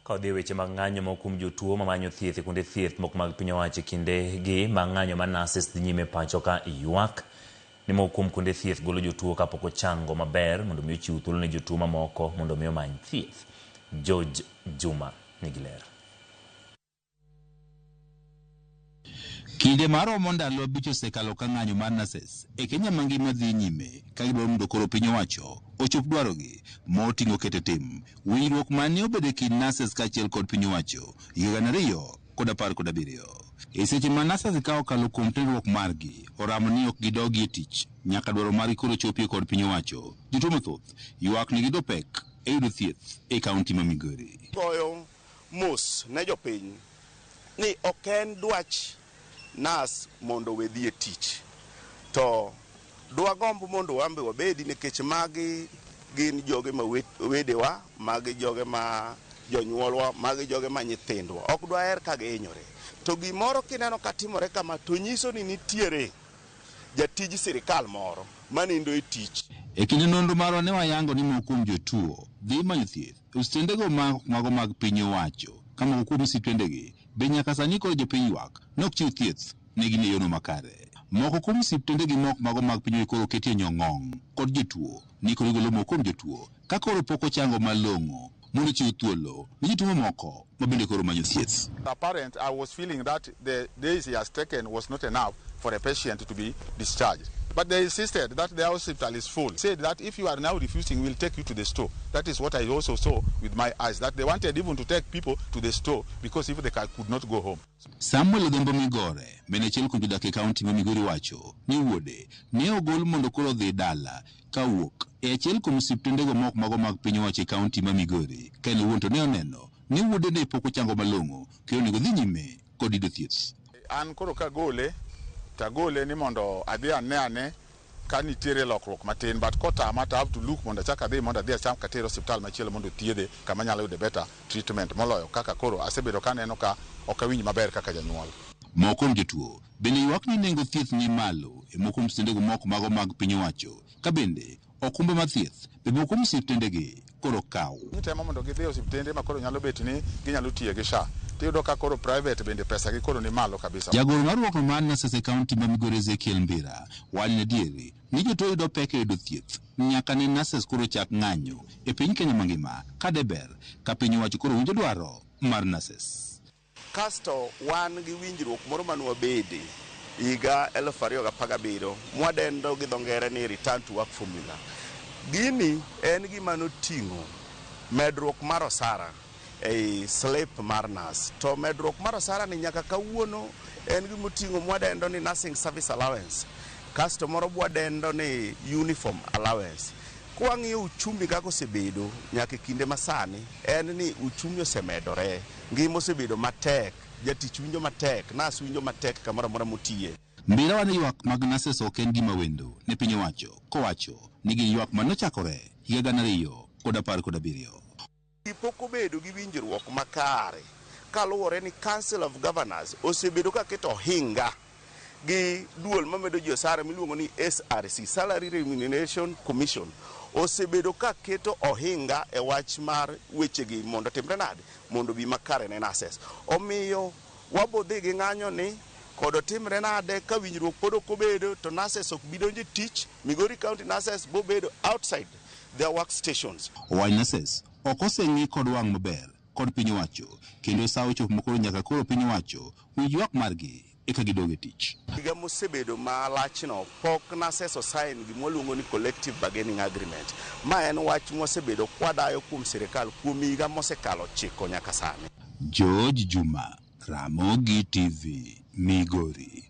Ka odhi e weche mag ng'anyo moko kuom jotuo mamanyo thieth e kuonde thieth moko mag piny owacho e kindegi ma ng'anyo mar nurses dhi nyime e pacho ka ywak ni moko kuom kuonde thieth golo jotuo kapok ochango maber mondo mi ochiw thuolo ne jotuo mamoko mondo mi omany thieth. George Juma nigi ler. Kinde maromo ndalo 5 osekalo ka ng'anyo mar nurses e Kenya mangima dhi nyime ka gidwaro mondo koro piny owacho ochop dwarogi moting'o keto e tim winjruok mane obedo e kind nurses kaachiel kod piny owacho higa 2017. E seche ma nurses ka okalo kuom tenruok margi oramo ni ok gidogi e tich nyaka dwaro margi koro chopie kod piny owacho, jotuo mathoth ywak ni giyudo pek e yudo thieth e kaunti ma Migori. Goyo mos ne jopiny ni ok en dwach nas mondo owe dhi e tich, to dwagomb mondo wambe wabedi nikech magi gin joge ma wedewa, magi joge ma jonyuolwa, magi joge ma nyithindwa. Ok dwaher ka gihinyore. To gimoro kineno ka timore kama to nyiso ni nitiere jatij sirikal moro manindo e tich. E kinde nonro marwa ne wayango ni moko kuom jotuo dhi manyo thieth e osiptendego mago mag piny owacho, ka moko kuom osiptendegi be nyaka sani koro jopiny ywak ni ok chiw thieth ne gin e yono makare. Moko kuom osiptendegi mok mago mag piny owacho koro oketie nyong'ong' kod jotuo ni koro igolo moko kuom jotuo ka koro pok ochango malong'o mondo ochiw thuolo ne jotuo mamoko ma bende koro manyo thieth. Apparent, I was feeling that the days he has taken was not enough for a patient to be discharged. But they insisted that the hospital is full. Said that if you are now refusing, we'll take you to the store. That is what I also saw with my eyes, that they wanted even to take people to the store because if they could not go home. Samuel Odhiambo Migore, mane achiel kuom jodak e kaunti ma Migori wacho ni wuode ne ogol mondo koro odhi dala kawuok e achiel kuom osiptendego mok mago mag piny owacho e kaunti ma Migori. Ka en owuon to ne oneno ni wuode ne pok ochango malong'o kendo onego odhi nyime kod yudo thieth. An koro kagole, tagole ni mondo adhi ane ane ka nitiere lokruok matin, but kotama to I have to look mondo achak adhi mondo adhi achak atere osiptal machielo mondo othiedhe kama anyalo yude better treatment moloyo kaka koro asebedo kaneno ka ok awinj maber kaka janyuol. Moko kuom jotuo bende ywak ni nengo thieth ni malo e moko kuom osiptendego mok mago mag piny owacho, ka bende okumba mar thieth be moko kuom osiptendegi koro kaw. Gitemo mondo gidhi e osiptende ma koro nyalo bet ni ginyalo tiyo gi SHA. Tiyudo ka koro private bende pesa gi koro ni malo kabisa. Jagoro mar riwruok mar nurses e kaunti ma Migori Ezekiel Mbira wacho ni adieri ni jotuo yudo pek e yudo thieth nyaka ne nurses koro chak ng'anyo e piny Kenya mangima ka deber ka piny owacho koro winjo dwaro mar nurses. Kasto wan gi winjruok moro mane wabede higa 2017 mwadendo gi dho ngere ni return to work formula. Gini en gima noting'o medruok mar osara ei slip mar nurse. To medruok mar osara ni nyaka kawuono en gima oting'o mwadendo ni nursing service allowance. Kasto moro bwadendo ni uniform allowance. Kwang'iyo uchumi kaka osebedo nyaka e kinde masani, en ni uchumi osemedore, ngima osebedo matek, jatich winjo matek, nurse winjo matek kamoro amora motiye. Mbira wacho ni ywak mag nurses ok en gima wendo ne piny owacho, kowacho ni gin ywak mane ochakore higa 2017. Pok obedo gi winjruok makare kaluwore ni Council of Governors osebedo ka keto ohinga gi duol mamedo ji osara miluongo ni SRC, Salary Remuneration Commission, osebedo ka keto ohinga e wach mar wechegi mondo timre nade, mondo obi makare ne nurses. Omiyo wabo dhi gi ng'anyo ni kod otimre nade ka winjruok pod ok obedo to nurses ok bi donjo e tich. Migori County nurses bo bedo outside their workstations. Owacho nurses ok oseng'i kod wang' maber kod piny owacho kendo sa ochopo makoro nyaka koro piny owacho winj ywak margi eka gidog e tich. Higa mosebedo malachno pok nurses osign gima waluongo ni collective bargaining agreement. Ma en wach mwasebedo kwadayo kuom sirikal kuom higa mosekalo 9 nyaka sani. George Juma, Ramogi TV, Migori.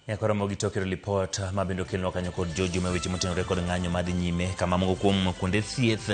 Nyaka Ramogi tokero lipot ma bende okelnwa kanyo kod George Juma weche motenore kod ng'anyo madhi nyime kama moko kuom kuonde thieth